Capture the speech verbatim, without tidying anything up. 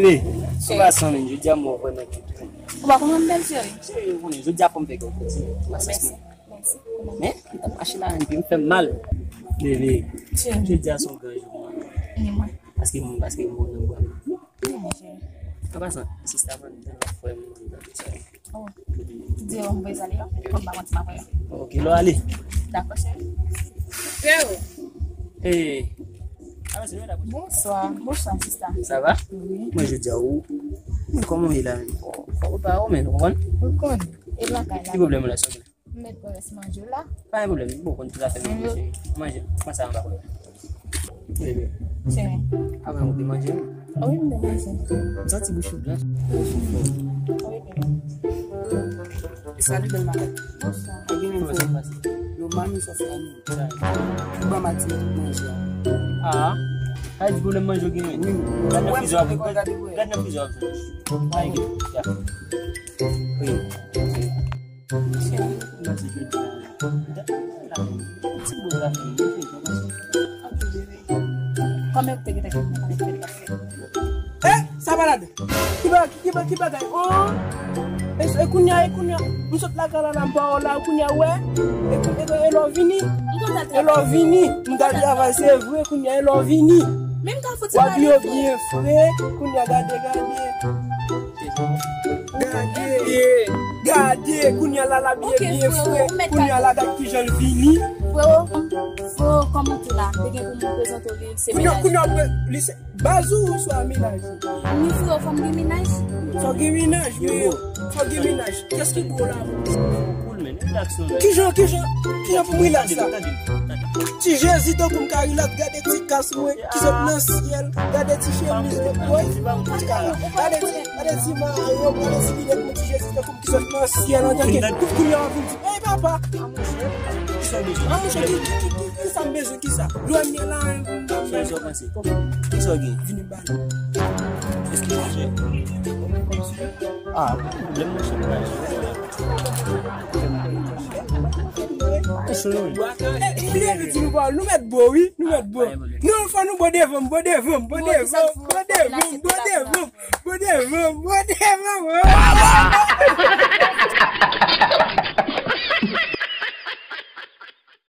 Bebe, sou pa san menm, jodi a m wè w vrèman ki. Ou pa konprann bèl cheri. Cheri, ou konnen, jodi a fò m fè kèk ti masaj mwen. Mèsi. Men, m t ap mache la, epi m fè m mal. Bebe, cheri, jodi a se yon gran jou pou mwen. Ni mwen. Paske m, paske m bon nan bwa. Ni mwen, cheri. An pasan, sista Vanny, tèlman frè m, m di l sa. Oh. Di yo m voye zale yo, pou m pa manti m ap voye. Ok, lè w ale. Dakò, cheri. Freo. Hey. Alò, se nou la. Bonswa, bonswa, sista. Sa va? Wi. Mwen, jodi a, ou, kòman w ye la menm? Fò, fò w pa ou menm, ou konprann? Ou konn, e lakay la. Ki pwoblèm ou la, sa w gen? M mèt pran rès manje w la. Pa gen pwoblèm, bon, konn tout afè manje, cheri. Manje, pran sa anba. Bebe. Cheri. Avan ou te manje, wi. Wi, m te manje. M santi bouch ou blanch. Wi, bebe. Salut, belle madame. Bonswa. Ou gen menm fò. Yo, mami, sa fè anyen. Ou ban mati manje a. Ah. Ay, di pwoblèm manje ou gen, wi. Wi. Gad nan friz ou ap. Gad nan friz ou ap. Ay, gen. Ya. Wi. Cheri. Mwen se jodi a. Ti bout la fini. Kòman ou te gentan gen konn fèt la fèt? Eh, sa malad. Ki ba-, ki ba-, ki bagay? Oh. E, e kounye a, e kounye a. M sot lakay la, la, m pa wè w la, kounye a, wè. E kou-, e, e lè w vini. E lè w vini. M ta travay, se vre, kounye a, e lè w vini. W abiye w byen fre, kounye a, gade, gade. Gade. Gade, kounye a la, l abiye byen fre. Kounye a la, gad kijan l vini. Freo, freo, kòman w te la? Te gen pou m prezante w li, se menaj. Kounye a, kounye a, li se baz ou, oswa menaj ou? Ni freo, fò m gen menaj. Fò gen menaj, wi. Fò gen menaj. Kiyès ki gwo la? Kijan, kijan, kijan pou m rilaks la? Ti Jezi tankou m ka rilaks, gade ti kas mwen ki sot nan syèl, gade ti chemiz mwen, woy, ti kara, gade ti, gade ti mayo, gade ti linèt mwen, ti Jezi tankou m ki sot nan syèl, antanke kounye a w ap vin di, "Ey, papa!" An mouche, ki, ki, ki, ki sa m bezwen, ki sa? Lwen mwen la, m, m, m, Kisa w panse? Kisa w gen? Vini ba nou. Èske manje? Ah, pa gen pwoblèm, monchè, m pral jere. Monchè, nou. Eh, m bliye di nou pa, nou mèt bo, wi, nou mèt bo. Nou, fò nou bo devan m, bo devan m, bo devan m, bo devan m, bo devan m, bo devan m, bo devan m.